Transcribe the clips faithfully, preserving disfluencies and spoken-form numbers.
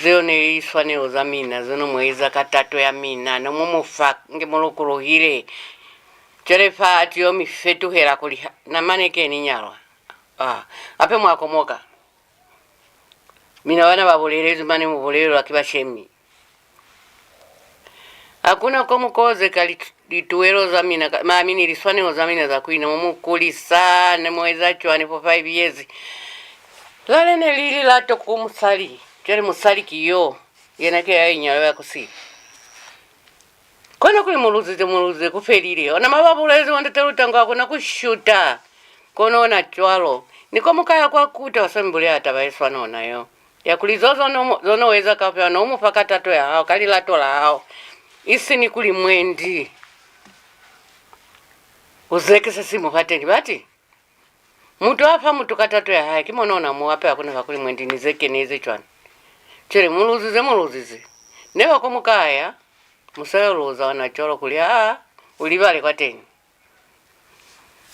Zeo ne li swanelo za mina, ze no mu eza ka tato ya mina, ne mu mu fa nge mu lukuluhile. Cwale fa a tiyo mi fetuhela kuli, ha, na mane ke ni nyalwa. Ah, hape mwa komoka. Mina bana ba bulelezwi mane mu bulelelwa ki bashemi. Hakuna ko mu koze ka lit-, lituwelo za mina, ka, mami ni liswanelo za mina za kuina, mu mu kulisa, ne mu eza cwani for five years. Lale ne li lilato ku musali, cwale musali ki yo, yena ke ya inyalo ya kusili. Kono kuli mu luzize, mu luzize, ku felile. Ona mababulezi wa ndate Lutango a kona ku shuta. Kono ona cwalo. Ni ko mu ka ya kwa kuta, wa sa mi bulela taba ye swana ona yo. Ya kuli zo, zo no, zo no eza kaufela, no mu fa ka tato ya hao, ka lilato la hao. Isi ni kuli mwendi u zeke se si mu fateni. Bati, mutu a fa mutu ka tato ya hae, ki mona ona mo ape, hakuna fa kuli mwendi ni zeke, ni eze cwani. Cwale mu luzize, mu luzize. Neba ko mu ka ya, mu sa yo luza ona cwalo kuli, aa, u libale kwateni.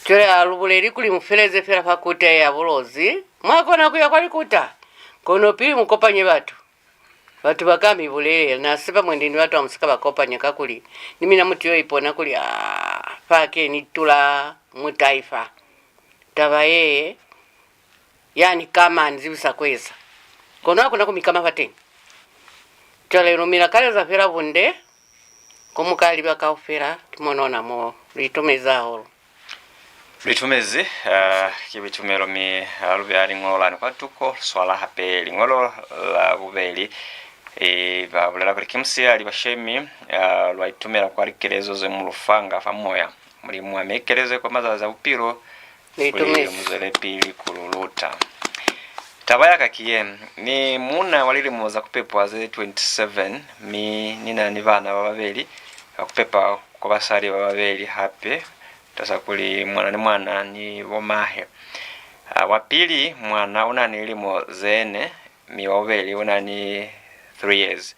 Cwale ha lu buleli kuli mu feleze fela fa kuta ye ya Bulozi. Mwa kona ku ya kwa likuta, kono pili mu kopanye batu. Batu ba ka mi bulelela, na sepa mwendi ni batu ha mu si ka ba kopanya, kakuli ni mina mu tiyo ipona kuli, aa, fa ke ni tula mutai fa. Taba ye, ya ni kama, ni zibisa ku eza. Kono ha ku na ku mi kama fateni. Cwale lu mi lakaleza fela bunde, ko mu ka liba kaufela, ki mona ona mo. Lu itumezi hahulu. Lu itumezi, ah, ki buitumelo, mi, ah, lu beya liñolo lani kwa tuko, lu swala hape liñolo la bubeli. Eh, ba bulela kuli, ki musihali bashemi, ah, lwa itumela kwa likelezo ze mu lu fanga fa moya. Mulimu a mi ekeleze kwa mazazi a bupilo, kuli mu zwelepili ku lu luta. Taba ya ka ki ye, ni muuna wa lilimo za ku pepwa ze twenty-seven, mi ni na ni bana ba babeli ba ku pepa kwa basali ba babeli hape, talusa kuli mwana ni mwana ni bo mahe. Ah, wa pili, mwana u na ni lilimo ze ne, mi wa bubeli u na ni three years.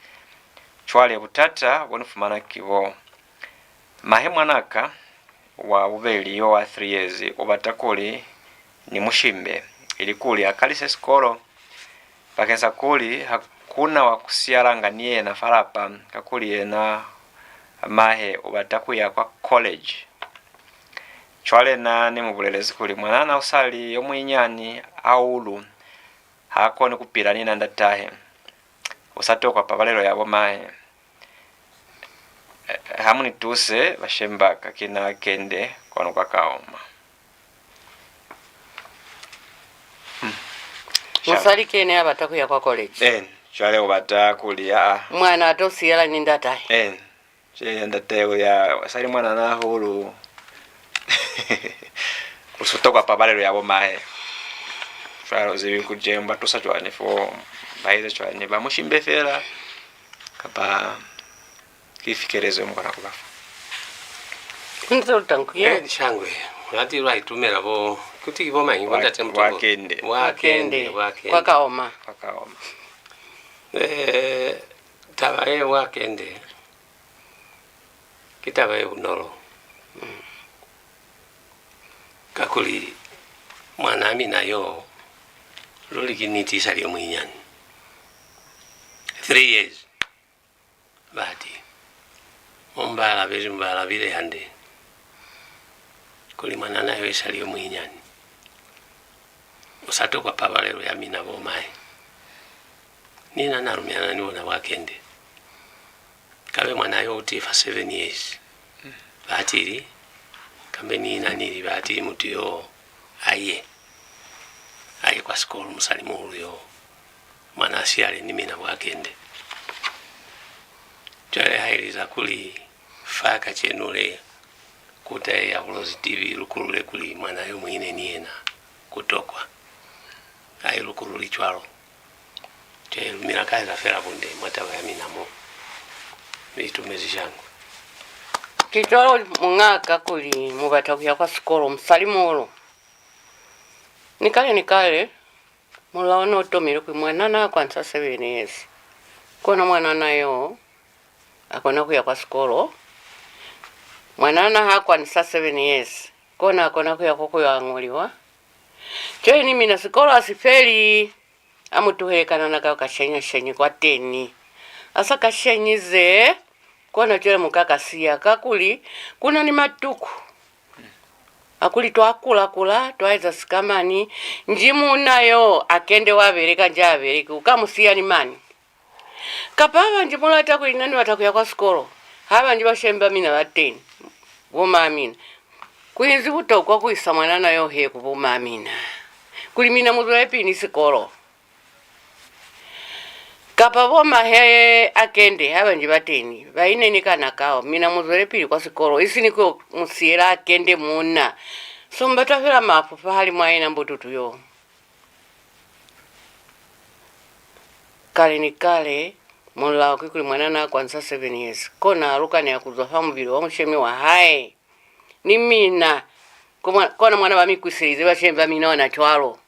Cwale butata bo ni fumana ki bo, mahe mwanaka wa bubeli yo wa three years u bata kuli ni mu shimbe, ilikuli a kalise sikolo, bakeñisa kuli ha ku na wa ku siyalanga ni yena fa lapa, kakuli yena mahe u bata ku ya kwa college. Cwale na ni mu bulelezi kuli mwanana u sa li yo munyinyani hahulu, ha koni ku pila ni na ndatahe. U sa tokwa pabalelo ya bo mahe. Eh, ha mu ni tuse, bashemi ba ka, ki na Kende, kwanu kwa Kaoma. Mm. Musali ki yena ya bata ku ya kwa college. Eh, cwale u bata kuli, aa. Mwana a to siyala ni ndatahe. Eh, cwale ndatahe u ya, sa li mwanana hahulu. U sa tokwa pabalelo ya bo mahe. Cwale u zibi kuli ba tusa cwañi fo, ba eza cwañi, ba mu shimbe fela. Kapa ki ifi kelezo ye mu kona ku ba fa? Nze Lutango, ye. Eh, shangwe. Lati lwa itumela bo, kuti ki bo mañi, bo ndate Mutongo? Bwa Kende. Bwa Kende, Kende. Bwa Kende. Kwa Kaoma. Kwa Kaoma. Eh, taba ye Bwa Kende, ki taba ye bunolo. Mm. Kakuli mwanaa mina yo, luli ki niti, i sa li yo munyinyani. Three years. Bati, mo mu ba alabezi, mu ba alabile hande, kuli mwanana yo i sa li yo munyinyani. U sa tokwa pabalelo ya mina bo mahe. Ni na na lumelana ni bona Bwa Kende. Kabe mwana yo u ti fa seven years. Batili, kambe ni na ni li, batili mutu yo a ye. A ye kwa sikolo musali muhulu yo. Mwana a siyale ni mina Bwa Kende. Cwale ha ili za kuli fa kacenu le, kuta ye ya Bulozi T V i lukulule kuli mwana yo mu ine ni yena ku tokwa. Ha i lukululi cwalo. Cwale lu mi lakaleza fela bunde mwa taba ya mina mo. Lu itumezi shangwe. Ki cwalo muñaka kuli mu bata ku ya kwa sikolo, musali muhulu. Ni kale ni kale, mulao ne u tomile kuli mwanana ha kwanisa seven years, kona mwanana yo a kona ku ya kwa sikolo. Mwanana ha kwanisa seven years, kona a kona ku ya ko ku yo añoliwa. Cwale ni mina sikolo ha si feli. A mu tuhele kanana kao ka shenya-shenye kwateni. A sa ka shenyize, kona cwale mu ka ka siya, kakuli ku na ni matuku. Akuli twa kula-kula, twa eza sika mañi, nji muuna yo a kende wa beleka, nji a beleki, u ka mu siya ni mañi? Kapa ba banji mu lata kuli na ni bata ku ya kwa sikolo, ha banji bashemi ba mina ba teñi, bo ma mina. Ku inzi butokwa ku isa mwanana yo he ku bo ma mina, kuli mina mu zwelepili ni sikolo. Kapa bo mahe a kende ha banji ba teñi, ba ine ni kana kao, mina mu zwelepili kwa sikolo, isiñi ku mu siyela a kende muuna. So mu bata fela mafu fahalimu a yena mbututu yo. Kale ni kale, mulao kikuli mwanana a kwanisa seven years, kona a lukaneha ku zwa fa mubili wa mushemi wa hae. Ni mina, ko mwa-, kona mwana ba mi kwiselize bashemi ba mina ona cwalo.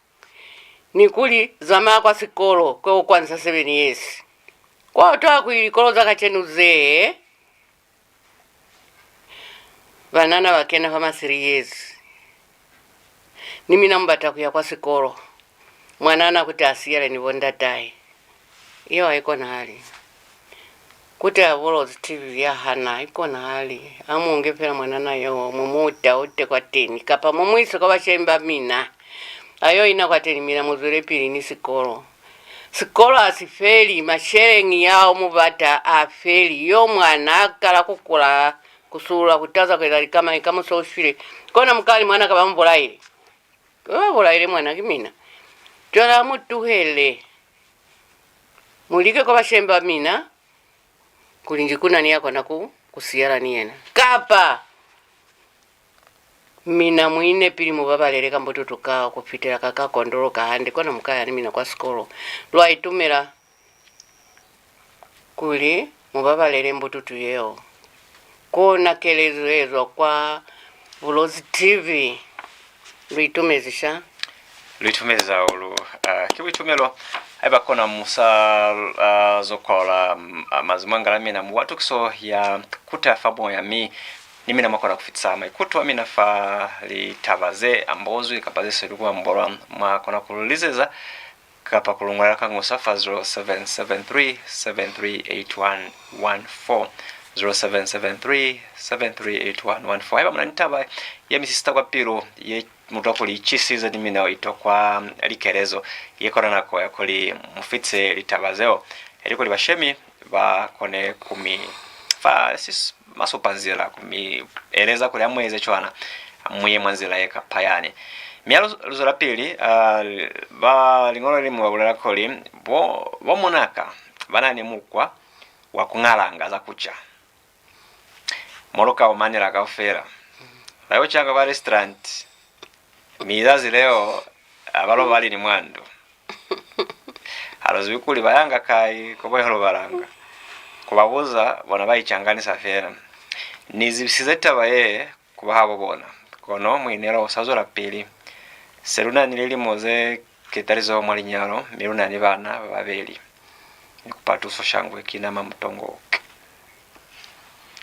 Ni kuli, zamaya kwa sikolo, kwe u kwanisa seven years. Kwa utwa kuli likolo za kacenu ze, banana ba kena fa ma three years. Ni mina mu bata ku ya kwa sikolo. Mwanana kuti a siyale ni bo ndatahe. Yeo ha i konahali. Kuti a Bulozi T V ya hana, ha i konahali. A mu nge fela mwanana yo, mu mu utaute kwateni, kapa mu mu ise kwa bashemi ba mina. A yo ina kwateni, mina mu zwelepili ni sikolo. Sikolo ha si feli, masheleñi ao mu bata a feli. Yo mwana a kala ku kula, ku sulula, ku taza, ku eza lika mañi, kamuso u shwile. Kona mu ka li mwana ka ba mu bulaile. Ba bulaile mwana ki mina. Cwale ha mu tuhele. Mu like kwa bashemi ba mina, kuli nji ku na ni ya kona ku, ku siyala ni yena. Kapa mina mu ine pili mu babalele kambututu kao ku fitela ka ka kondoloka hande, kona mu ka ya ni mina kwa sikolo. Lwa itumela kuli mu babalele mbututu yeo. Kona kelezo ye zwa kwa Bulozi T V. Lu itumezi sha. Lu itumezi hahulu. Ah, ki buitumelo. Haiba kona mu sa, ah, zo kwaula, mm, ah, mazimwangala a mina, mwa tukiso ya Kuta fa Moya, mi ni mina mwa kona ku fitisa maikuto a mina fa litaba ze ambozwi kapa ze sweli ku ambolwa. Mwa kona ku lu lizeza kapa ku lu ñolela ka ñusa fa zero seven seven three, seven three eight one one four, zero seven seven three, seven three eight one one four. Haiba mu na ni taba ye mi sisita kwa pilu, ye mu twa kuli i cisize ni mina i tokwa likelezo, ye kona nako ya kuli mu fitise litaba zeo, ili kuli bashemi ba kone ku mi fa sis-, masupanzila ku mi eleza kuli ha mu eze cwana, mu ye mwa nzila ye kapa yani. Mi ha lu, lu zwelapili, ah, ba liñolo le liñwi ba bulela kuli, bo, bo munaka ba na ni mukwa wa ku ñalanga za ku ca. Mo lu ka omanela kaufela. Ba yo canga kwa restaurant. Mi zazi leo, ha ba lobali ni mwa ndu. Ha lu zibi kuli ba yanga kai ko ba yo lobalanga. Ku ba buza, bona ba icanganisa fela. Ni zibisize taba ye ku bahabo bona. Kono muinelo u sa zwelapili. Se lu na ni lilimo ze ketalizoho mwa linyalo, mi lu na ni bana ba babeli. Ni kupa tuso shangwe, ki na Mamutongo.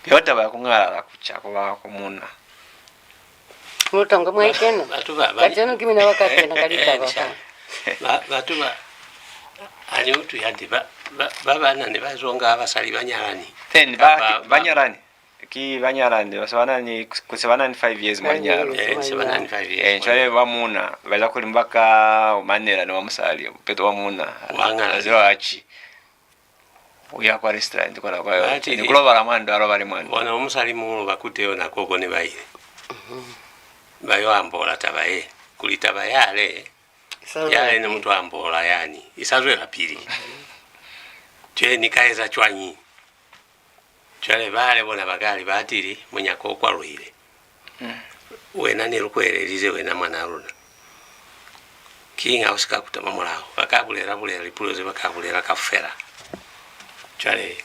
Yeo taba ya ku ñalala ku ca ku ba ku muna. Mamutongo mwa ikena. Batu ba, ba, kacenu ki mina ba ka kena ka litaba fa. Ba, batu ba, ha ni utwi hande, ba, ba, ba banana ba zonga basali ba nyalani. Then, ba, ba, ba nyalani. Ki ba nyalani, ba se ba na ni, ku se ba na ni five years mwa linyalo. Eh, se ba na ni five years. Eh, cwale ba muna, ba eza kuli ba ka omanela ni wa musali, peto wa muna. Wa ñala. Zero achi. U ya kwa restaurant kona kwa yo. Ni ku lobala mwa ndu, a lobale mwa ndu. Bona, wa musali muhulu ba kute yona koko ne ba ile. Ba yo ambola taba ye. Kuli taba yale, yale ne mutu ambola yani, i sa zwelapili. Cwale ni ka eza cwañi? Cwale bale bona ba ka li, batili, munyako u kwaluhile. Wena ne lu ku elelize wena, mwanaa luna. Kiñi ha u si ka kuta mwa mulaho? Ba ka bulela, bulela lipulo ze ba ka bulela kaufela. Cwale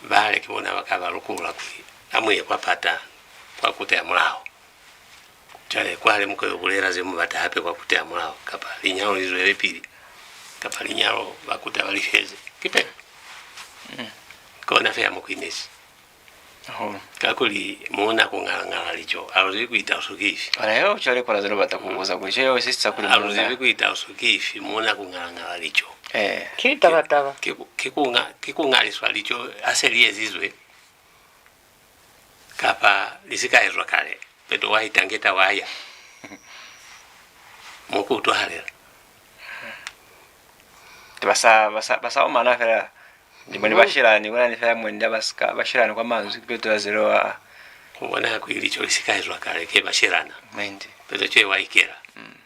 bale ki bona ba ka ba lukula kuli, ha mu ye kwa pata, kwa kuta ya mulaho. Cwale, kwale mu ka yo bulela ze mu bata hape kwa kuta ya mulaho, kapa linyalo li zwelepili, kapa linyalo ba kuta ba li feze. Ki pena. Kona fela mo ku inezi. Hahulu. Kakuli muuna ku ñala-ñala lico, ha lu zibi kuli tauso ki ifi. Ona yeo cwale kona ze lu bata ku buza kuli, cwale yeo sisisa kuli muuna. Ha lu zibi kuli tauso ki ifi, muuna ku ñala-ñala lico. Eh. Ki litaba-taba. Ki, ki, ki ku ña-, ki ku ñaliswa lico ha se li ezizwe, kapa li si ka ezwa kale. Peto wa itangeta wa ya. Mo ku utwahalela. Ba sa, ba sa, ba sa omana fela. Ni bone ba shelani, ku na ni fela mwendi ba si ka, ba shelani kwa manzwi, peto ya zero a. Ku bona kuli lico li si ka ezwa kale, ke ba shelana. Mwendi. Peto cwale wa ikela. Mm.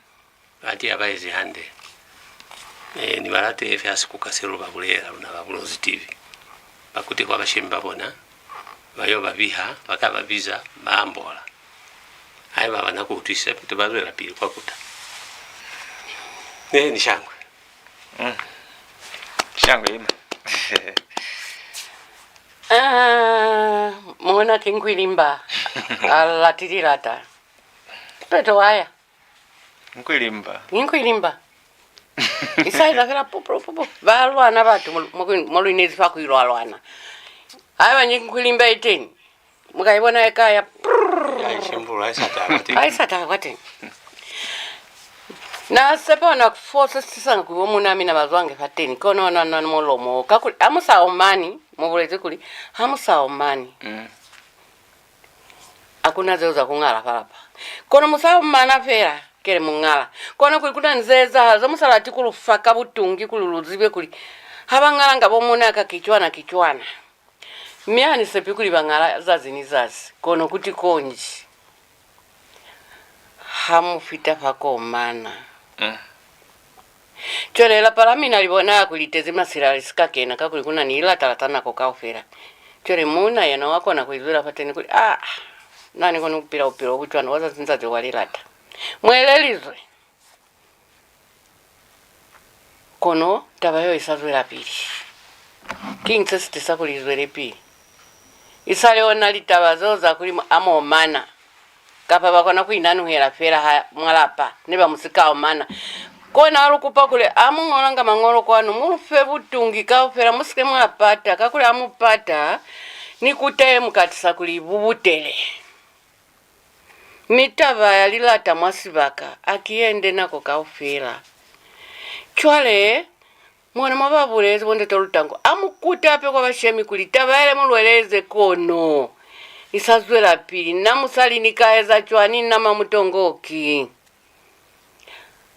Bati ha ba ezi hande. Eh, ni ba late fela sikuka se lu ba bulela luna ba Bulozi T V. Ba kute kwa bashemi ba bona, ba yo ba biha, ba ka ba biza, ba ambola. Haiba ha ba na ku utwisisa, peto ba zwelapili kwa kuta. Eh, ni shangwe. Mm. Shangwe ima. Ah, mona ki Nkwilimba. A lati lilata. Peto wa ya. Nkwilimba. Ni Nkwilimba. Isaila fela pupu, pupu. Ba lwana batu mo, mo, mo lu inezi fa ku ilwa lwana. Haiba ni Nkwilimba i teñi, mu ka i bona i ka ya, prrrr. Ya ishimbula, ha i sa taha kwateñi. Ha i sa taha kwateñi. Na sepa ona fo se si tisanga kuli bo muuna mina ba zwange fateñi, kono ona, ona mulomo, kakuli ha mu sa omani, mu bulezi kuli, ha mu sa omani. Mm. Ha ku na zeo za ku ñala fa lapa. Kono mu sa omana fela, kele mu ñala. Kona kuli ku na ni ze ezahala ze mu sa lati ku lu fa ka butungi kuli lu zibe kuli ha ba ñalanga bo muuna ka ki cwana, ki cwana. Mi ha ni sepi kuli ba ñala zazi ni zazi, kono kuti konji ha mu fita fa ku omana. Mm. Cwale lapa la mina li bonahala kuli li tezi masila li si ka kena, kakuli ku na ni lilata-lata nako kaufela. Cwale muuna yena wa kona ku izwela fateni kuli, "Ah, na ni koni ku pila bupilo bo bu cwana bwa zazi ni zazi bwa lilata." Mu elelizwe. Kono taba yeo i sa zwelapili. Kiñi se si tisa kuli i zwelepili? Isali ona litaba zeo za kuli mu, ha mu omana, kapa ba kona ku inanuhela fela ha mwa lapa, ne ba mu si ka omana. Kona lu kupa kuli ha mu ñolanga mañolo kwanu, mu lu fe butungi kaufela, mu si ke mwa pata, kakuli ha mu pata, ni kuta ye mu ka tisa kuli i bubutele. Mi taba ya lilata mwa sibaka ha ki ye nde nako kaufela. Cwale, mona mwa ba bulezi bo ndate Lutangu, ha mu kute hape kwa bashemi kuli taba yale mu lweleze kono i sa zwelapili. Na musali ni ka eza cwañi, na mamutongoki?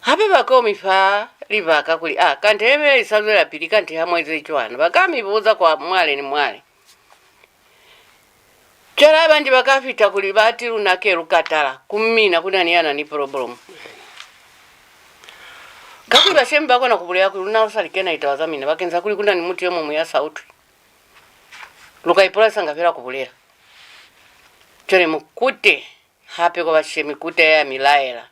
Hape ba ko mi fa libaka kuli, "Ah, kanti haiba i sa zwelapili, kanti ha mu eze cwana?" Ba ka mi buza kwa mwale ni mwale. Cwale ba banji ba ka fita kuli ba ti, "Luna ke lu katala, ku mina ku na ni ya na ni problem." Kakuli bashemi ba kona ku bulela kuli, "Luna lu sa li kena litaba za mina, bakeñisa kuli ku na ni mutu yo muñwi ya sa utwi. Lu ka ipulaisanga fela ku bulela." Cwale mu kute hape kwa bashemi, kuta ya mi laela.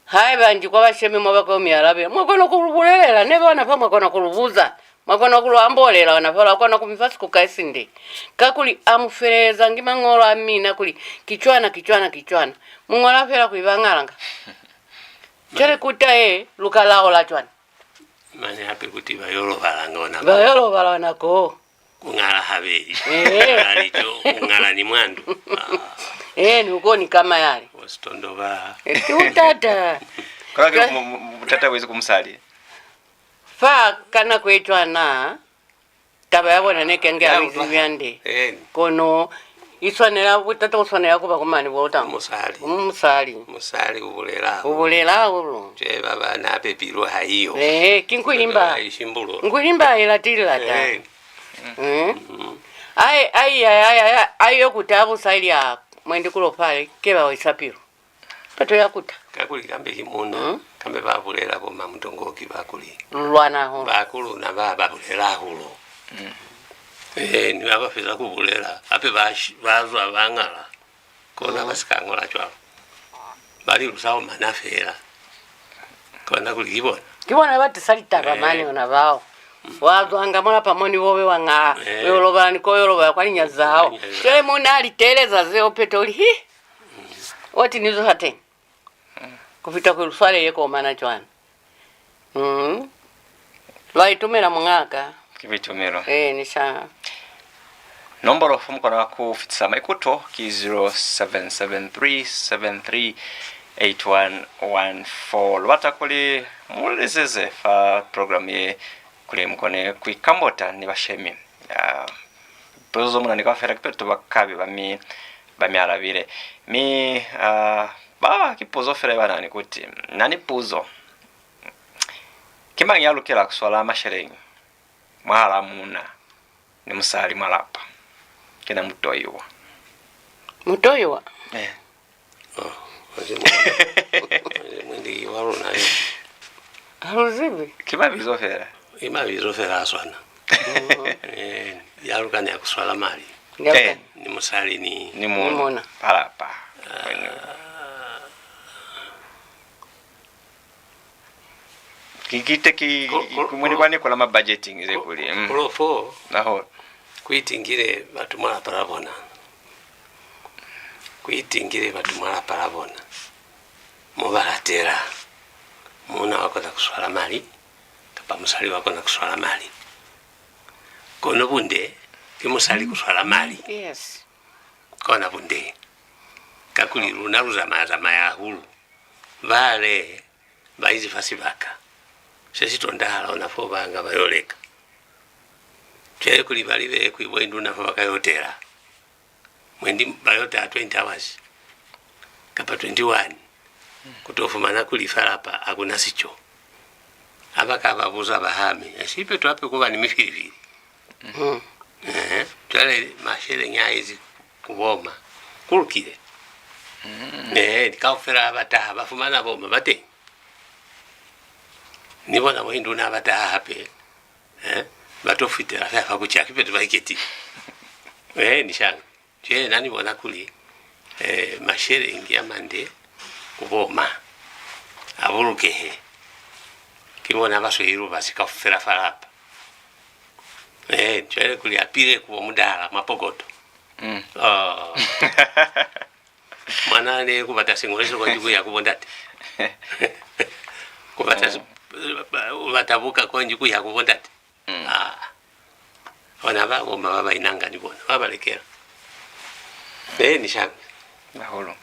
Haiba nji kwa bashemi mo ba ko mi alabela, mwa kona ku lu bulelela, neba ona fa mwa kona ku lu buza, mwa kona ku lu ambolela ona fa, lwa kona ku mi fa sikuka isinde. Kakuli ha mu felelezangi mañolo a mina kuli, "Ki cwana, ki cwana, ki cwana." Mu ñola fela kuli ba ñalanga. Cwale kuta ye, lu ka laola cwañi? Mane hape kuti ba yo lobalanga ona ko. Ba yo lobala ona ko. Ku ñala habeli. Eh. Ku ñala lico, ku ñala ni mwa ndu. Ah. Eh, ni uko ni kama yale. Wa sitondoba. Eh, ki butata. Kono ki mu-, mu-, butata bwezi ku musali. Fa ka nako ye cwana, taba ya bona ne kenge ya lu zibi hande. Eh. Kono i swanela, butata bu swanela ku ba ku mani bo Lutangu? Musali. Ku musali. Musali u bulela hahulu. U bulela hahulu. Cwale ba ba na pepilwe ha iyo. Eh, ki Nkwilimba. Ba ishimbulo. Nkwilimba i lati lilata. Eh. Mm. Mm. Ai, ai, ai, ai, ai, ai, yo kuta busa ili ya mwendi kulo fale, ke ba wisa pilu. Peto ya kuta. Kakuli kambe ki muuna, mm, kambe ba bulela bo mamutongoki ba kuli, "Lu lwana hahulu." Ba ku luna ba, ba bulela hahulu. Mm. Eh, ni ba ba feza ku bulela, hape ba shi-, ba zwa ba ñala. Kona ba si ka ñola cwalo. Ba li, "Lu sa omana fela." Kona kuli ki bona. Ki bona ba tisa litaba mane ona bao. Wa zwanga mwa lapa mo ni bobe wa ñala. Eh. U yo lobala ni ko yo lobala kwa linyazi za hao. Kwa linyazi za hao. Cwale muuna a li teeleza zeo peto u li, "Hi! Oti ni zwe fateñi. Ku fita kuli lu swalele ku omana cwana." Mm. Lwa itumela muñaka. Ki buitumelo. Eh, ni sha. Nombolo fo mu kona ku fitisa maikuto ki zero seven seven three seven three eight one one four. Lu bata kuli mu lizeze fa program ye kuli mu kone ku ikambota ni bashemi. Ah, lipuzo zo mu na ni kaufela kipeto ba kabe ba mi, ba mi alabile. Mi, ah, ba ki puzo fela ba na ni kuti, na ni puzo. Ki mañi ya lukela ku swala masheleñi mwahalaa muuna ni musali mwa lapa? Ki na mutoiwa. Mutoiwa? Eh. Oh, mwendi wa luna yo. Ha lu zibi. Ki mabizo fela. Ki mabizo fela a swana. Eh, ya lukana ya ku swala mali. Ya lukana. Eh. Ni musali ni, ni muuna. Ni muuna. Mwa lapa. Ki, ki te ki, ku, ku, ku, mwendi ku, kwa ni kola ma budgeting ze ku, kuli, mm. Ku lo fo, naho ku itingile batu mwa lapa la bona. Ku itingile batu mwa lapa la bona. Mo ba latela. Muuna wa kona ku swala mali, kapa musali wa kona ku swala mali. Kono bunde, ki musali ku swala mali. Yes. Kona bunde. Kakuli luna lu zamaya-zamaya hahulu. Bale ba izi fa sibaka se si tondahala ona fo ba nga ba yo leka. Cwale kuli ba libele kuli bo induna fo ba ka yo tela. Mwendi ba yo taha twenty hours kapa twenty-one, ku to fumana kuli fa lapa ha ku na sico. Ha ba ka ba buza bahame, esi ipeto hape ku ba ni mifilifili. Mm. Ehe. Cwale masheleñi a ezi ku boma, ku lukile. Mm. Ehe, kaufela ha ba taha, ba fumana boma ba teñi. Ni bona bo induna ha ba taha hape, eh, ba to fitela fela fa ku ca, kipeto ba iketile. Ehe, ni shangwe. Cwale na ni bona kuli, eh, masheleñi a mande ku boma, a bulukehe. Ki bona ba sweli lubasi kaufela fa lapa. Eh, cwale kuli a pile ku bo mudala mwa pokoto. Mm. Oh. Mwana ne ku bata siñoliso konji ku ya ku bo ndate. Ku bata si-, u bata buka konji ku ya ku bo ndate. Mm. Ah. Bona ba boma ba ba inanga ni bona, ba ba lekela. Eh, ni shangwe. Hahulu.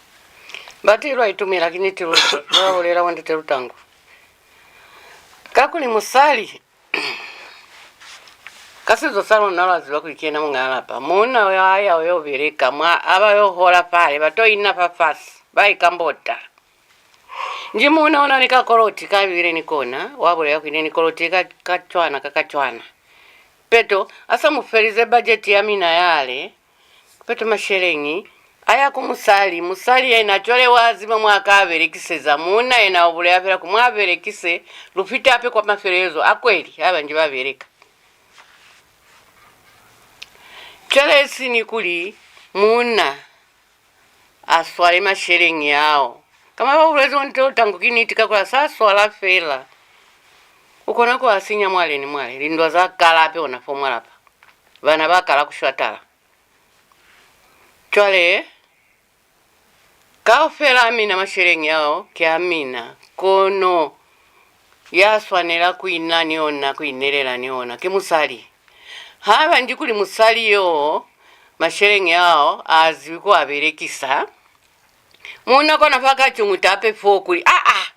Bati lwa itumela, ki niti lu, lwa bulela wa ndate Lutangu. Kakuli musali, ka sizo sa luna lwa ziba kuli ki yena muñ'a lapa. Muuna u ya, ya yo beleka, mwa, a ba yo hola fale, ba to ina fafasi, ba ikambota. Nji muuna u na ni kakoloti ka bile ni kona, wa bulela kuli ne ni koloti ka, ka cwana, ka, ka cwana. Peto, a sa mu felize bajeti ya mina yale, peto masheleñi a ya ku musali, musali yena cwale wa ziba mwa ka belekiseza, muuna yena u bulela fela ku mwa belekise, lu fite hape kwa mafelelezo a kweli, ha ba nji ba beleka. Cwale esi ni kuli muuna a swale masheleñi ao. Kama ba bulezi bo ndate Lutangu ki niti, kakuli a sa swala fela, u kona ku a sinya mwale ni mwale. Lindwa za kala hape ona fo mwa lapa. Bana ba kala ku shwa tala. Cwale, kaufela a mina masheleñi ao ki a mina, kono ya swanela ku ina ni ona, ku inelela ni ona, ki musali. Haiba nji kuli musali yo masheleñi ao a zibi ku a belekisa, muuna kona fa ka cuñuta hape fo kuli, "Ah, ah!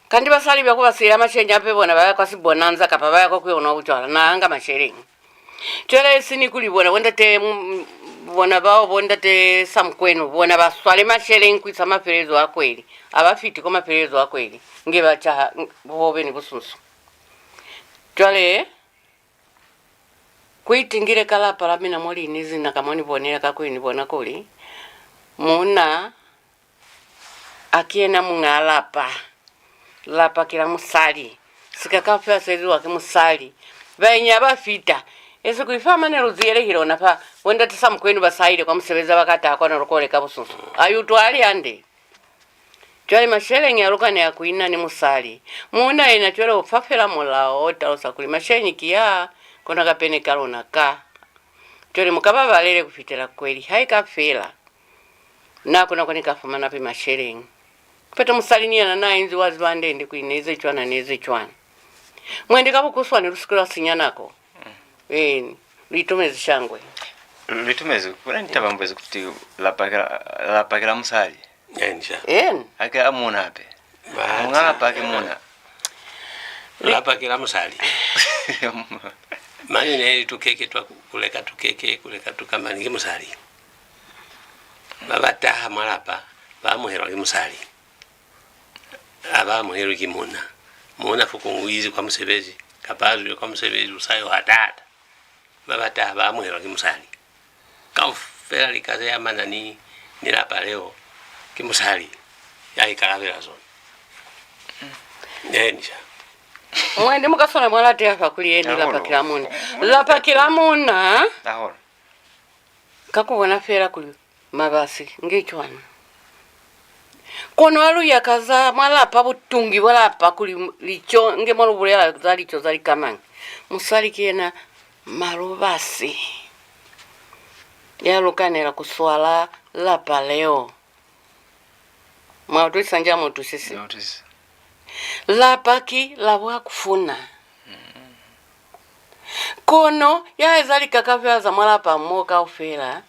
Kanti basali ba ku ba siela masheleñi hape bona ba ya kwa sibonanza kapa ba ya kwa ku yo nwa bucwala, na nga masheleñi." Cwale esi ni kuli bona bo ndate, mm, bona bao bo ndate Samukwenu, bona ba swale masheleñi ku isa mafelelezo a kweli, a ba fiti kwa mafelelezo a kweli, nge ba caha, mm, bobe ni busunso. Cwale, ku itingile ka lapa la mina mo li inezi na ka mo ni bonela, kakuli ni bona kuli muuna a ki yena muñ'a lapa. Lapa ki la musali. Sika kaufela se eziwa ki musali. Baenyi ha ba fita, esi kuli fa mane lu ziyelehile ona fa, bo ndate Samukwenu ba sa ile kwa musebezi, ha ba ka taha kwanu lu ko leka busunso. A utwa a li hande. Cwale masheleñi a lukana ya ku ina ni musali. Muuna yena cwale u fa fela mulao o talusa kuli masheleñi ki a, kona kapene ka luna ka. Cwale mu ka babalele ku fitela kweli ha i ka fela. Na kona ku ni ka fumana pe masheleñi. Kipeto musali ni yena na inzi wa ziba hande-nde kuli ne eze cwana, ne eze cwana. Mwendi ka bukuswani lu si ke lwa sinya nako. Eeni, lu itumezi shangwe. Lu itumezi, ku na ni taba mu bulezi kuti lapa ki la, lapa ki la musali. Eni sha. Eni. Haki la muuna hape. Muñ'a lapa ki muuna. Lapa ki la musali. Mane ne li tukeke twa ku, ku leka tukeke, ku leka tukamani ki musali. Ba ba taha mwa lapa, ba amuhelwa ki musali. Ha ba amuhelwi ki muuna. Muuna fokuñwi u izi kwa musebezi, kapa a zwile kwa musebezi, u sa yo hatata. Ba ba taha ba amuhelwa ki musali. Kaufela lika ze amana ni, ni lapa leo, ki musali ya ikalabela zona. Eni sha. Mwendi mu ka swana mwa lateha fa kuli eni lapa ki la muuna. Lapa ki la muuna. Ka ku bona fela kuli mabasi nge cwana. Kono ha lu ya ka za mwa lapa, butungi bwa lapa, kuli lico, nge mo lu bulela za lico za likamanyi, musali ki yena malubasi ya lukanela ku swala lapa leo. Mwa utwisisa nja, mu utwisisi? Lapa ki la bwa ku funa. Kono ya eza lika kaufela za mwa lapa mo kaufela,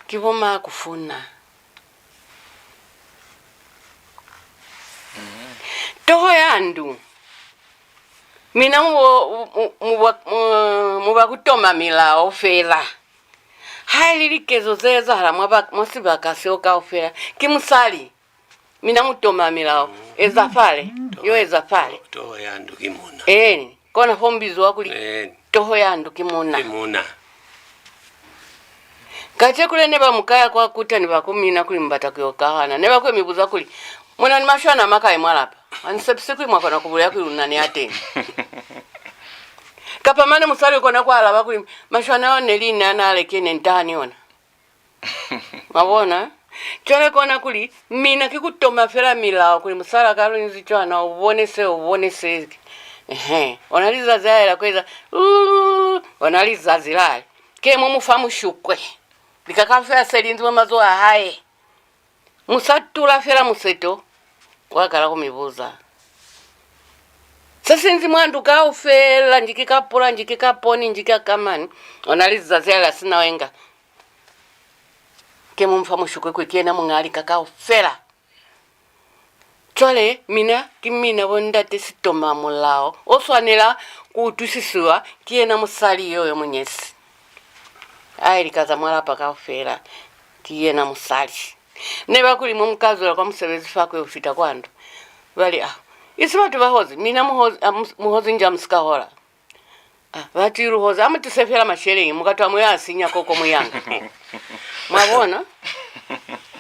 ki bo ma ku funa. Toho ya ndu. Mina mu bo, mu, mu, mu ba, mu, mu ba ku toma milao fela. Haili likezo ze ezahala mwa ba, mwa sibaka seo kaufela, ki musali. Mina mu toma milao. Eza fale, yo eza fale. Toho ya ndu ki muuna. Eni, kona fo mu bizwa kuli toho ya ndu ki muuna. Ki muuna. Kacenu le ne ba mu kaya kwa kuta ni ba ku mina kuli mu bata ku yo kauhana. Ne ba ku yo mi buza kuli, "Mu na ni mashwana a makai mwa lapa?" Ha ni sepisi kuli mwa kona ku bulela kuli lu na ni a teñi. Kapa mane musali u kona ku alaba kuli, "Mashwana ao ne li na na a leke ne ni taha ni ona." Mwa bona? Cwale kona kuli, mina ki ku toma fela milao kuli, "Musalaa ka lu inzi cwana, u bone se, u bone se." Ehe, ona lizazi a ela ku eza, "Uuu," ona lizazi lale. Ke mu mu fa mushukwe. Lika kaufela se li inzi mwa mazoho a hae. Mu sa tula fela museto, wa kala ku mi buza. Se si inzi mwa ndu kaufela, nji ki ka pula, nji ki ka poni, nji ki ka kamani, ona lizazi a la sina wenga. Ke mu mu fa mushukwe kuli ki yena muñ'a lika kaufela. Cwale, mina, ki mina bo ndate sitoma mulao, o swanela ku utwisisiwa ki yena musali yo, yo mu nyezi. Ai, lika za mwa lapa kaufela, ki yena musali. Ne ba kuli mo mu ka zwela kwa musebezi fa ku yo fita kwa ndu, ba li, "Ah, isi batu ba hozi, mina mu hozi, ah, mu, mu hozi nja mu si ka hola." Ah, bati lu hozi, a mu tise fela masheleñi, mu ka twa mu ya sinya koko mu yanga. Mwa bona?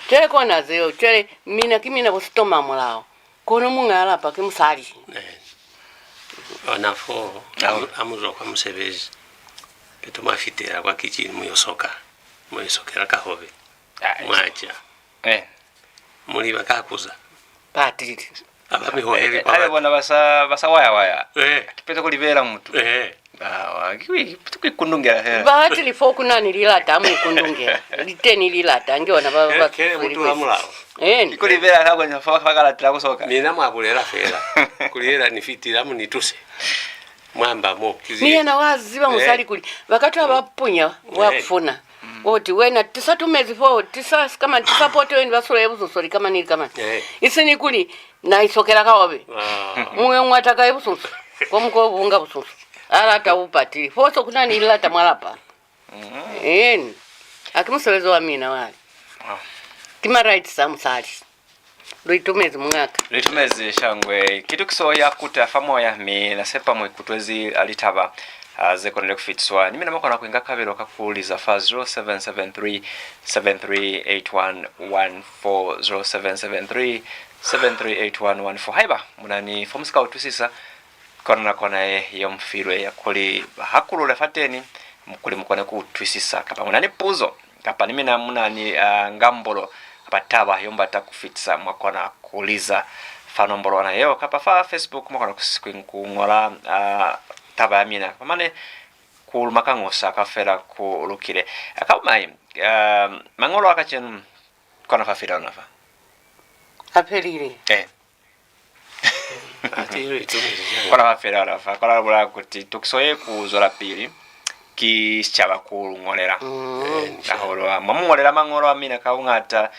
Cwale kona zeo, cwale mina ki mina bo sitoma mulao. Kono muñ'a lapa ki musali. Eh. Ona fo, a mu, a mu zwa kwa musebezi, peto mwa fitela kwa kitchen mu yo soka, mu yo sokela kahobe. Mwa ca. Eh. Mu liba ka kuza. Batili. Aba mi hoheli kwa batu. Bona ba sa, ba sa waya waya. Eh. Kipeto ku libela mutu. Eh. Awa, ki, ki, ki kundungela fela. Batili fo ku na ni lilata, mu ikundungela. Li teni lilata, nge ona ba, ba. Kele mutu la mulao. Eh. Ki ku libela ka bona fa, fa ka latela ku soka. Mina mwa bulela fela. Ku libela ni fitila, mu ni tuse. Mwamba mo. Ni yena wa ziba musali kuli ba ka twa ba punya wa ku funa. Oti, "Wena, tisa tumezi fo, tisa sikamani, tisa poto yeni, ba sole busoso likamani, likamani." Eh. Isi ni kuli, na isokela kahobe. Ah. Muñwe ñwata ka busoso, kwa muko bunga busoso. A lata bupati. Fo so ku na ni lilata mwa lapa. Eni. Haki musebezi wa mina wale. Ki ma rights a musali. Lu itumezi, muñaka. Lu itumezi, shangwe. Ki tukiso ya kuta fa moya, mi na sepa mu ikutwezi, a, litaba, a, ze konile ku fitiswa. Ni mina mwa kona ku inga kabelo ka ku liza fa zero seven seven three, seven three eight one one four, zero seven seven three, seven three eight one one four. Haiba mu na ni fo mu si ka utwisisa, kona na kona ye, ye mu filwe ya kuli ba hakulule fateni, kuli mu kone ku utwisisa. Kapa mu na ni puzo, kapa ni mina mu na ni, ah, ngambolo, kapa taba yo mu bata ku fitisa, mwa kona ku liza fa nombolwana yeo, kapa fa Facebook mwa kona ku s-, ku, ku ñola, ah, taba ya mina, kapa mane ku luma kañusa, kaufela ku lukile. Ah, ka bumai, ah, mañolo a kacenu kona fa fita ona fa. A felile. Eh. Kona fa fela ona fa, kona lu bulaya kuti tukiso ye ku zwelapili, ki sicaba ku lu ñolela. Mm. Hahulu, mwa mu ñolela mañolo a mina ka buñata,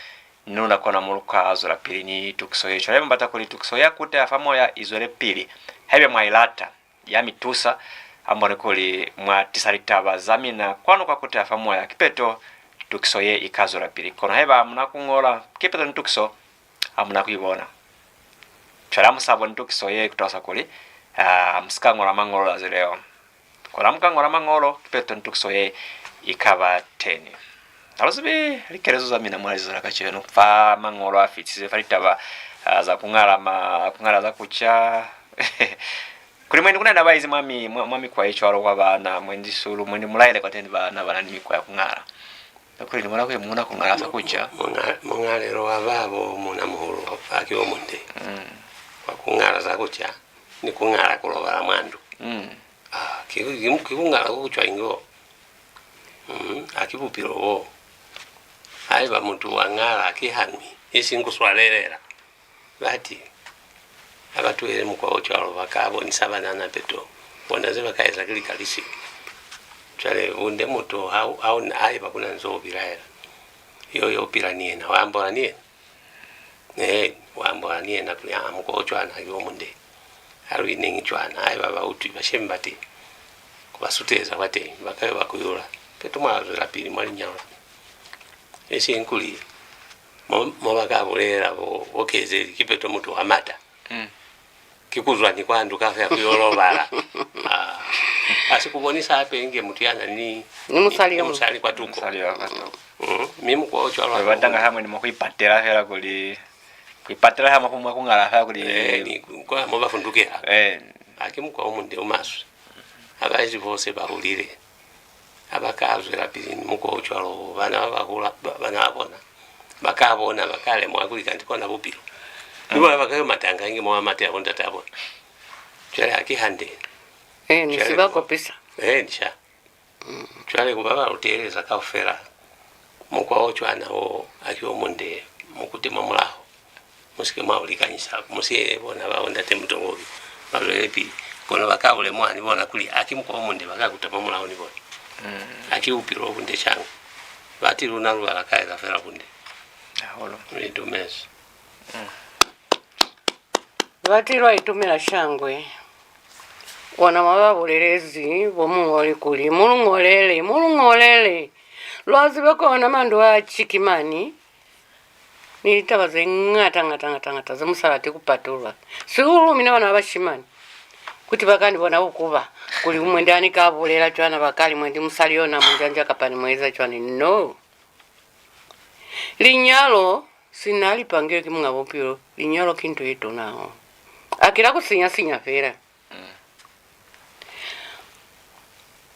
ni luna kona mo lu ka zwelapili ni tukiso ye. Cwale mu bata kuli tukiso ya Kuta ya fa Moya i zwelepili. Haiba mwa i lata, ya mi tusa, ha mu bone kuli mwa tisa litaba za mina kwanu kwa Kuta ya fa Moya, kipeto tukiso ye i ka zwelapili. Kono haiba ha mu na ku ñola, kipeto ni tukiso ha mu na ku i bona. Cwale ha mu sa boni tukiso ye, ku talusa kuli, ah, ha mu si ka ñola mañolo zazi leo. Kono ha mu ka ñola mañolo, kipeto ni tukiso ye i ka ba teñi. Ha lu zibi likelezo za mina mwa lizazi la kacenu fa mañolo a fitisize fa litaba, ah, za ku ñala ma, ku ñala za ku ca. Kuli mwendi ku na ni ba izi mwa mi, mwa, mwa mikwa ye cwalo kwa bana, mwendi sulu, mwendi mu laele kwateñi bana ba na ni mikwa ya ku ñala. Kakuli ni bona kuli muuna ku ñala za ku ca. Muña-, muñalelo wa babo muuna muhulu haki o munde. Mm. Kwa ku ñala za ku ca, ni ku ñala ku lobala mwa ndu. Mm. Ah, ki, ki, ki ku ñala ko ku cwañi ko? Mm, haki bupilo bo. Haiba mutu wa ñala, ki hañwi, isiñi ku swalelela. Bati, ha ba tuhele mukwa o cwalo, ba ka bonisa banana peto bona ze ba ka eza ki lika li sili. Cwale, bunde mutu ha, ha u na, haiba ku na nzo u bilaela, yo, yo pila ni yena, wa ambola ni yena. Ee, wa ambola ni yena kuli, aa, mukwa o cwana haki o munde. Ha lu ineñi cwana, haiba ba utwi, bashemi ba teñi, ku ba suteza kwateñi, ba ka yo ba kuyula. Peto mwa zwelapili mwa linyalo la mina. Isiñi kuli, mo, mo ba ka bulela bo, bo kezeli, kipeto mutu wa mata. Mm. Ki ku zwa ni kwa ndu kaufela ku yo lobala. Ah, ha si ku bonisa hape inge mutu ya na ni, ni musali yo, musali kwa tuko. Musali yo kwa tuko. Mm. Mi mukwa o cwalo. Ba batanga hamwe ni mwa ku ipatela fela kuli, ku ipatela hamwe ku mwa ku ñala fela kuli. Eh, ni ku, kwa mo ba fundukela. Eh. Haki mukwa o munde o maswe. Ha ba ezi bose ba hulile. Ha ba ka zwelapili ni mukwa o cwalo, bana ba ba hula, ba, bana ba bona ba ka bona, ba ka lemuha kuli kanti kona bupilo. Ni bona ba ka yo matanga inge mo ba matela bo ndataha bona. Cwale haki hande. Eh, ni si ba kopisa. Eh, ni sha. Cwale ku ba ba lu teeleza kaufela, mukwa o cwana wo haki o munde, mu kute mwa mulaho. Mu si ke mwa u likanyisa, mu siye bona ba bo ndate Mutongobi ba zwelepili, kono ba ka u lemuha ni bona kuli haki mukwa o munde, ba ka kuta mwa mulaho ni bona. Mm. Haki bupilo bo bunde shangwe. Bati luna lu ba la ka eza fela bunde. Hahulu. Lu itumezi. Mm. Bati lwa itumela shangwe. Kona mwa ba bulelezi bo muñoli kuli, mu lu ñolele, mu lu ñolele. Lwa ziba kona mandu a cikimani. Ni litaba ze ñata, ñata, ñata, ñata ze mu sa lati ku patulula, sihulu mina bana ba bashimani, kuti ba ka ni bona bukuba, kuli mwendi ha ni ka bulela cwana ba ka li mwendi musali yo na mu njanja kapa ni mu eza cwani. No. Linyalo, sina li pangilwe ki Muñ'a Bupilo, linyalo ki nto ye tuna hahulu. Haki la ku sinya-sinya fela. Mm.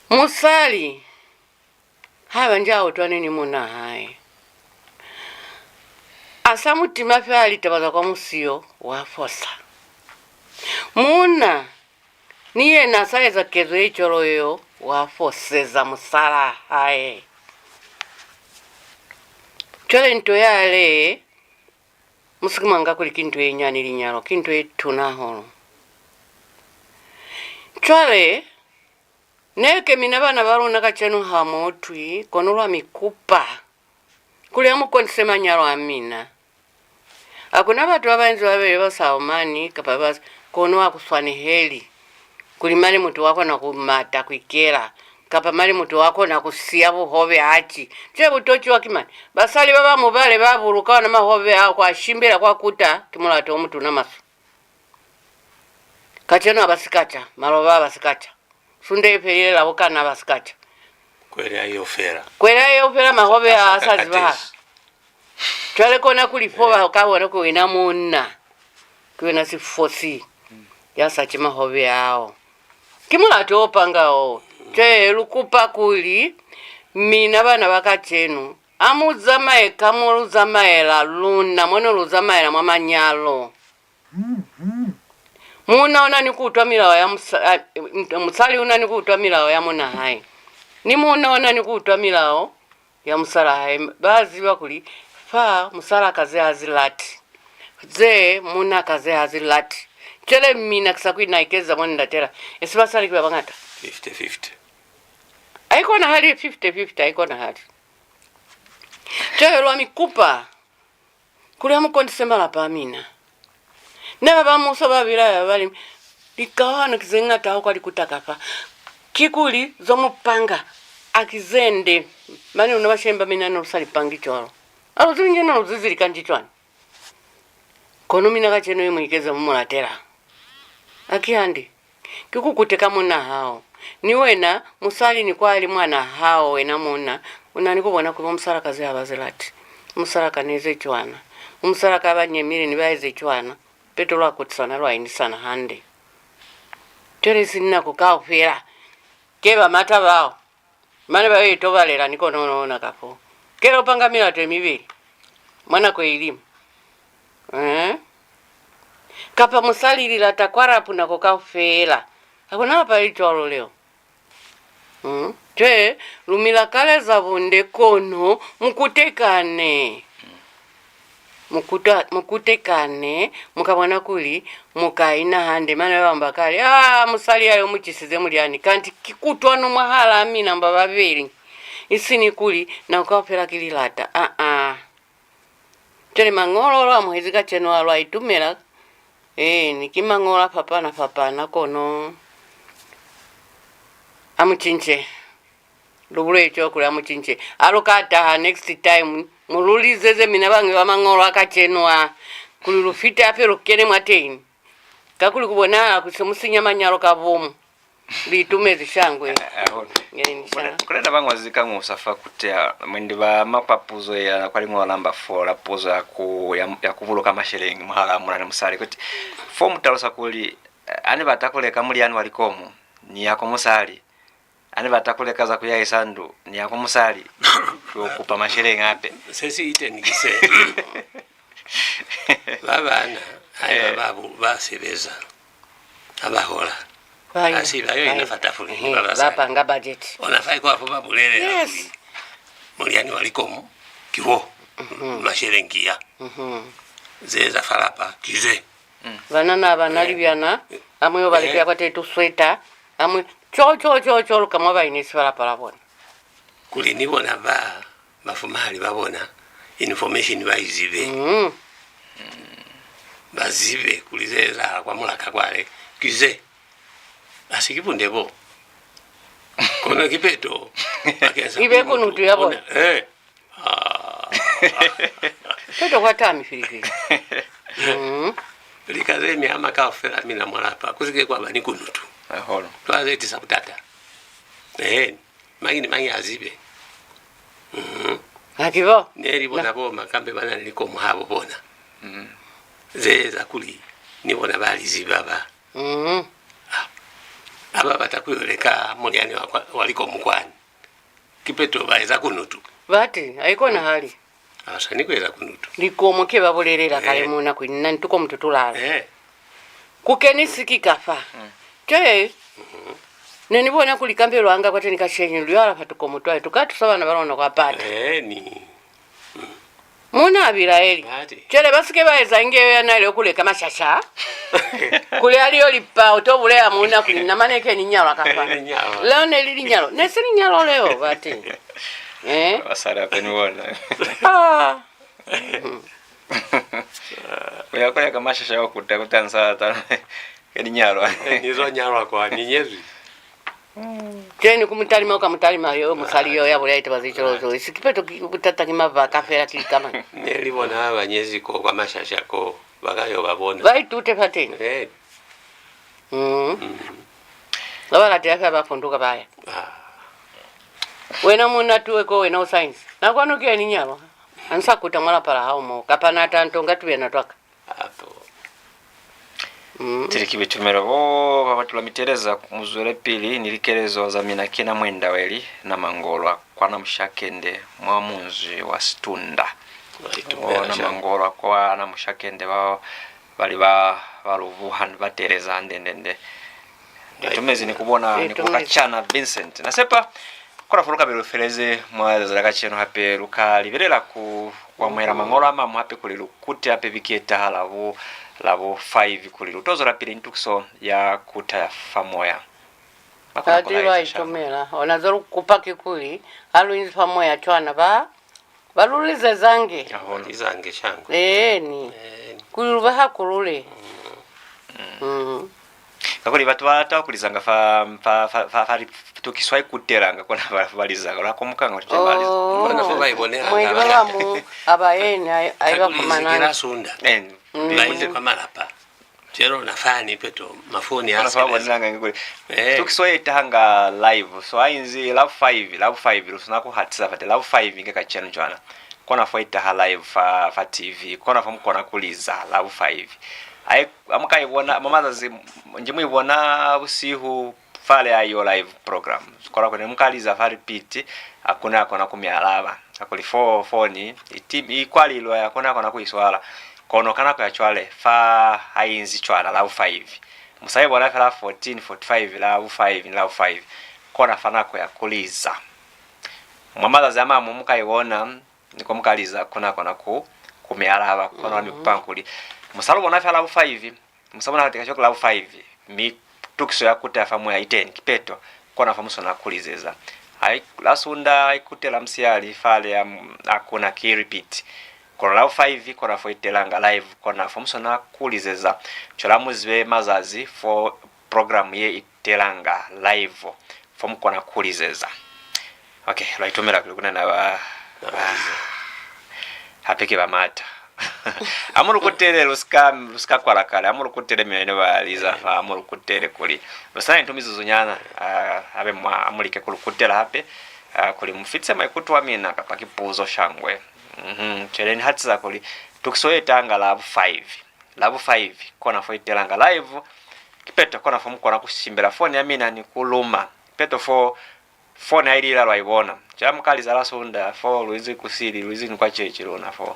Musali haiba nji a utwani ni muuna hae, a sa mu tima fela litaba za kwa musiyo, wa fosa. Muuna ni yena a sa eza kezo ye cwalo yeo, wa foseza musalaa hae. Cwale nto yale, mu si ke mwa nga kuli ki nto ye nyani, linyalo ki nto ye tuna hahulu. Cwale, neke mina bana ba luna kacenu ha mu utwi, kono lwa mi kupa kuli ha mu konise manyalo a mina. Ha ku na batu ba ba inzi babeli ba sa omani, kapa ba s-, kono ha ku swaneheli kuli mane mutu wa kona ku mata, ku ikela, kapa mane mutu wa kona ku siya buhobe haci. Cwale bu to ciwa ki mani? Basali ba ba mubale ba buluka ona mahobe ao kwa shimbela kwa kuta, ki mulatu o mutuna maswe. Kacenu ha ba si ka ca, maloba ha ba si ka ca. Sunda ye felile, Labukana ba si ka ca. Kweli ha i yo fela. Kweli ha i yo fela, mahobe a sa zibahala. Cwale kona kuli fo ba ka bona kuli wena munna, ki wena sifosi ya sa ci mahobe ao. Ki mulatu o panga o. Cwale lu kupa kuli mina bana ba kacenu, a mu zamaye ka mo lu zamaela luna, mo ne lu zamaela mwa manyalo. Muuna u na ni ku utwa milao ya musa-, a, musali u na ni ku utwa milao ya muuna hae, ni muuna u na ni ku utwa milao ya musalaa hae. Ba ziba kuli fa musalaa ka ze ha zi lati, ze muunaa ka ze ha zi lati. Cwale mina ki sa kuli na ikeza mwa ni latela, esi basali ki ba bañata. Fifty fifty. A Haikonahali fifty fifty, haikonahali. Cwale lwa mi kupa kuli ha mu kondise malapa a mina. Ne ba ba muso ba bilaela ba li, likauhano ki ze ñata hao kwa likuta kafa. Kikuli zo mu panga ha ki ze nde. Mane luna bashemi ba mina ne lu sa li pangi cwalo. Ha lu zibi inge ne lu zizi lika nji cwañi. Kono mina kacenu ye mu ikeza mo mu latela. Ha ki hande. Ki ku kuteka munna hao. Ni wena, musali, ni kwa li mwana hao, wena munna, u na ni ku bona kuli bo musalaa ka ze ha ba zi lati. Musalaa ka ni eze cwana. Bo musalaa ka ba nyemile ni ba eze cwana. Peto lwa kutisana, lwa inisana hande. Cwale si ni nako kaufela. Ke ba mata bao. Mane ba yo itobalela ni kono ona ka fo. Kela u panga milato ye mibeli mwa nako ye iliñwi. Eh? Kapa musali lilata kwa rapu nako kaufela. Ha ku na lapa le li cwalo leo. Mm. Cwale, lu mi lakaleza bunde kono mu kutekane. Mu kuta-, mu kutekane, mu ka bona kuli mu ka ina hande. Mane ba bañwi ba ka li, "Aa, musali ya yo mu cisize mulyani." Kanti ki kutwano mwahalaa mina ba babeli, isiñi kuli nako kaufela ki lilata. Aa. Cwale mañolo o lu amuhezi kacenu a, lwa itumela. Eeni, ki mañolo a fapana-fapana, kono a mu cince. Lu bulele cwalo kuli a mu cince. Ha lu ka taha next time, mu lu lizeze mina bañwi ba mañolo a kacenu a, kuli lu fite hape lu kene mwateñi. Kakuli ku bonahala kuli se mu sinya manyalo ka bomu. Lu itumezi shangwe. Eeni, sha. Ku na ba ñozi ka ñusa fa kutea, mwendi ba ma kwa puzo ya kwa liñolo namba four, la puzo ya ku, ya, ya ku buluka masheleñi mwahalaa muuna ni musali. Kuti, fo mu talusa kuli, eh, ha ni bata ku leka mulyani wa likomu, ni ya kwa musali. Ha ni bata ku leka za ku yahisa ndu, ni ya kwa musali, ku yo kupa masheleñi hape. Se si iteni ki se. Ba baana, haiba ba bu-, ba sebeza, ha ba hola, ha si ba yo ina fa tafule ni ba basali. Ba panga budget. Ona fa ikwa fo ba bulelela kuli, mulyani wa likomu ki wo, masheleñi ki a. Ze za fa lapa ki ze. Banana ha ba na libyana, ha mu yo ba lekela kwateñi tusweta, ha mu, co, co, co, co, lu ka mwa ba inisi fa lapa la bona. Kuli ni bona ba, bafumahali ba bona, information ba i zibe. Ba zibe kuli ze ezahala kwa mulaka kwale ki ze. Ha si ki bunde bo. Kono kipeto, bakeng sa kuli mutu kunutu ya bona. Eh. Ah. Peto kwa taha mifilifili. Lika ze mi ama kaufela mina mwa lapa, ku si ke kwa ba ni kunutu. Hahulu. Twa ze tisa butata. Eeni. Mañi ni mañi a zibe. Haki bo. Ne li bona bo makambe ba na ni likomu habo bona. Ze eza kuli ni bona ba li ziba ba. Ha ba bata ku yo leka mulyani wa kwa, wa likomu kwani. Kipeto ba eza kunutu. Bati, ha i konahali. Ha ba sani ku eza kunutu. Likomu ke ba bulelela kale muna kuli na ni tukomu tu tulala. Eh. Ku keni siki kafa. Cwale, ne ni bona kuli kambe lwa nga kwateñi kasheleñi lu yo alafa tukomu twale, tu ka tusa bana ba luna kwa pata. Eh, ni. Muuna ha bilaeli. Cwale ba si ke ba eza inge yo ya na ile ku leka mashasha. Kuli a li yo lipa, u to bulela muuna kuli, "Na mane ke ni nyalwa kafa." Leo ne li linyalo. Ne si linyalo leo, bati. Eh? Basali hape ni bona. Ah. U ya ku leka mashasha wa kuta, kuta nsa ta. Ke ni nyalwa. Eh, ni zo nyalwa kwa, ni nyezwi. Teni ku mutalima, u ka mutalima yo, musali yo, ya bulela litaba ze cwalo zo. Isi kipeto ki butata, ki mabaka fela, ki kamana. Ne li bona ba nyezi ko kwa mashasha ko, ba ka yo ba bona. Ba itute fateni. Eh. Mm. Ba ba latela fela ba funduka ba ya. Ah. Wena muuna tuwe ko, wena u science. Na kwanu ki ya ni nyalwa. Ha ni sa kuta mwa lapa la hao mo, kapa na ta nto nga tubena twa ka. Apo. Mm. Tili ki buitumelo bo ba batula miteleza, mu zwelepili ni likelezo za mina. Ki na Mwenda Weli Namangolwa kwa Namushakende mwa munzi wa Situnda. Bona Mangolwa kwa Namushakende ba, ba li ba, ba lu buha ni ba teleza hande-ndende. Ni itumezi ni ku bona ni ku kacana Vincent. Na sepa kona fo lu ka be lu feleze mwa zazi la kacenu, hape lu ka libelela ku, ku amuhela mañolo a mañwi hape kuli lu kute hape viki ye taha la bo, la bo five kuli lu to zwelapili ni tukiso ya Kuta ya fa Moya. Ba kona ku laeza shangwe. Itumela. Ona ze lu kupa ki kuli, ha lu inzi fa moya cwana, ba, ba lu lizezange. Hahulu. Lizange shangwe. Eeni. Eeni. Kuli lu ba hakulule. Mm. Kakuli batu ba lata ku lizanga fa, fa, fa, fa, fa li-, tukiso ha i kutelanga, kona ba, ba lizanga. Lwa komokanga kuli ba liza. Oh. Kona fo ba i bonelanga. Mwendi ba bañwi ha ba eni, ha i, ha i ba fumananga. Kakuli inzi ki la Sunda. Eeni. Mm. Ba inzi kwa malapa. Cwalo na fani peto mafoni a sebeza. Kona fa ba bonelanga inge kuli, eh, tukiso ye i tahanga live. So ha inzi Labu five, Labu five, lu sina ku hatisa fate Labu five inge kacenu cwana. Kona fo i taha live fa, fa T V. Kona fo mu kona ku liza Labu five. Ai, ha mu ka i bona, mwa mazazi, nji mu i bona busihu, fale ha i yo live program. Kona kuli ne mu ka liza fa repeat, ha ku na ya kona ku mi alaba. Kakuli fo, foni, i ti-, i kwalilwe, ha ku na ya kona ku i swala. Kono ka nako ya cwale, fa ha i inzi cwana Labu five. Mu sa i bona fela fourteen forty-five Labu five ni Labu five. Kona fa nako ya ku liza. Mwa mazazi a mañwi mu ka i bona, ni ko mu ka liza, ha ku na ya kona ku, ku mi alaba, kono ni kupanga kuli mu sa lu bona fela Labu five, mu sa bona hati kacenu ki Labu five, mi tukiso ya kuta fa moya i teñi, kipeto, kona fa mu swanela ku lizeza. Hai, la Sunda i kutela musihali, fale ha, ha ku na ki repeat. Kono Labu five, kona fo i telanga live, kona fa mu swanela ku lizeza. Cwale ha mu zibe mazazi fo program ye i telanga live, fo mu kona ku lizeza. Okay, lwa itumela kuli ku na ni ba, ba, hape ki ba maata. Ha mu lu kutele, lu si ka, lu si ka kwala kale. Ha mu lu kutele mina ne ba liza fa, ha mu lu kutele kuli lu sa na ni tumizuzunyana, ah, habe mwa, ha mu like ku lu kutela hape, ah, kuli mu fitise maikuto a mina kapa ki puzo shangwe. Mhm, cwale ni hatisa kuli tukiso ye i tahanga Labu five. Labu five, kona fo i telanga live. Kipeto kona fo mu kona ku shimbela foni ya mina ni ku luma. Kipeto fo foni ha i lila lwa i bona. Cwale mu ka liza la Sunda, fo lu inzi kusili, lu inzi ni kwa chechi luna fo.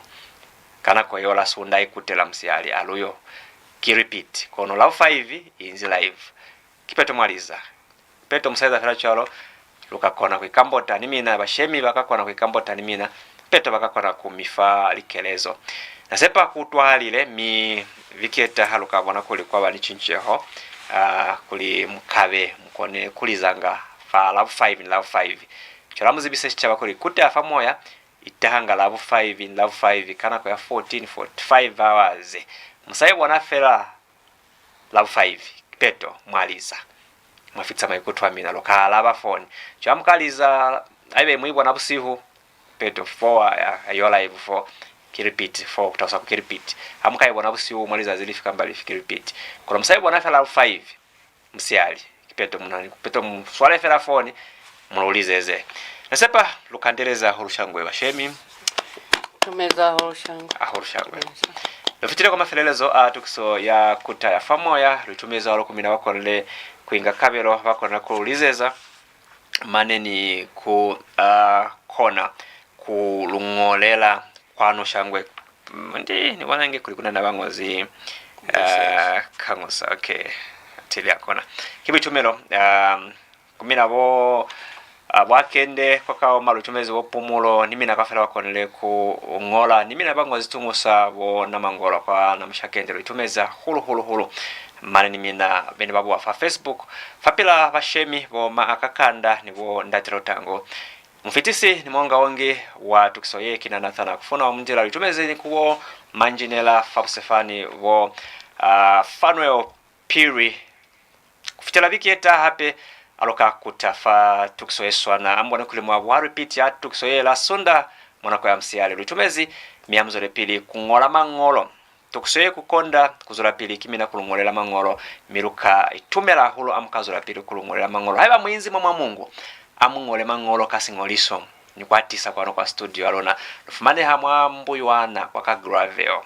Ka nako yeo la Sunda i kutela musihali, ha lu yo. Ki repeat. Kono Labu five i inzi live. Kipeto mwa liza. Peto mu sa eza fela cwalo, lu ka kona ku ikambota ni mina, bashemi ba ka kona ku ikambota ni mina, peto ba ka kona ku mi fa likelezo. Na sepa ku utwahalile, mi viki ye taha lu ka bona kuli kwa ba ni cinceho, ah, kuli mu ka be mu kone ku lizanga fa Labu five ni Labu five. Cwale mu zibise sicaba kuli Kuta ya fa Moya i tahanga Labu five ni Labu five ka nako ya fourteen forty-five hours. Mu sa i bona fela Labu five, kipeto mwa liza. Mwa fitisa maikuto a mina, lu ka alaba foni. Cwale mu ka liza, haiba mu i bona busihu, kipeto fo ha, ha, ha i yo live fo, ki repeat fo, ku talusa ku ki repeat. Ha mu ka i bona busihu mwa lizazi lifi kamba lifi, ki repeat. Kono mu sa i bona fela Labu five, musihali, kipeto mu na ni, kipeto mu swale fela foni, mu lu lizeze. Na sepa lu kandeleza hahulu shangwe, bashemi. Tumeza hahulu shangwe. Hahulu shangwe. Lu fitile kwa mafelelezo a tukiso ya Kuta ya fa Moya. Lu itumezi hahulu ku mina ba konile ku inga kabelo, ba konile ku lu lizeza, mane ni ku, ah, kona ku lu ñolela kwanu shangwe. Mm, ndi, ni bona inge kuli ku na ni ba ñozi, ah, kañusa, okay. Atili a kona. Ki buitumelo, ah, ku mina bo, ah, bo Akende kwa Kaoma, lu itumezi bo Pumulo, ni mina kaufela ba konile ku ñola, ni mina ba ñozi tuñusa bo Namangolwa kwa Namushakende, lu itumezi hahulu, hulu, hulu. Mane ni mina be ne ba buha fa Facebook, fapil'a bashemi bo Ma Akakanda ni bo Ndate Lutango. Mufitisi ni muongaongi wa tukiso ye ki na Nathan Akufuna wa Mundila, lu itumezi ni ku bo manjinela fa busefani bo, ah, Fanuel Phiri. Ku fitela viki ye taha hape, ha lu ka kuta fa tukiso ye swana. Ha mu bone kuli mwa buha repeat ya tukiso ye la Sunda mwa nako ya musihali. Lu itumezi, mi ha mu zwelepili ku ñola mañolo. Tukiso ye ku konda ku zwelapili ki mina ku lu ñolela mañolo, mi lu ka itumela hahulu ha mu ka zwelapili ku lu ñolela mañolo. Haiba mu inzi mwa, mwa Mongu, ha mu ñole mañolo ka siñoliso ni ku a tisa kwanu kwa studio ya luna. Lu fumaneha mwa Mbuywana kwa ka Gravel.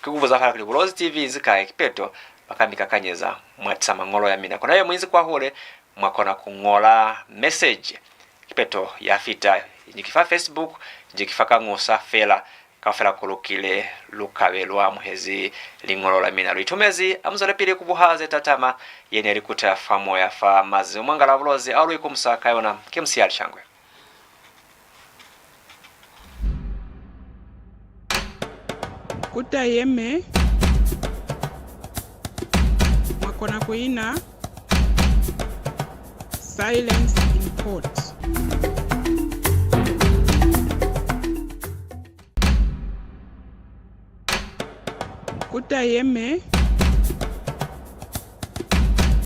Ki ku buza fela kuli, Bulozi T V inzi kai? Kipeto ba ka mi kakanyeza, mwa tisa mañolo ya mina. Kono haiba mu inzi kwahule, mwa kona ku ñola message. Kipeto ya fita, inji ki fa Facebook, inji ki fa kañusa fela, kaufela ku lukile, lu ka be lu amuhezi liñolo la mina. Lu itumezi, ha mu zwelepili ku buha ze tatama. Ye ne li Kuta ya fa Moya fa mazazi mwa nga la Bulozi ao lu ikumusa ka yona. Ki musihali shangwe. Kuta yeme, mwa kona ku ina. Violence in Court. Kuta ye me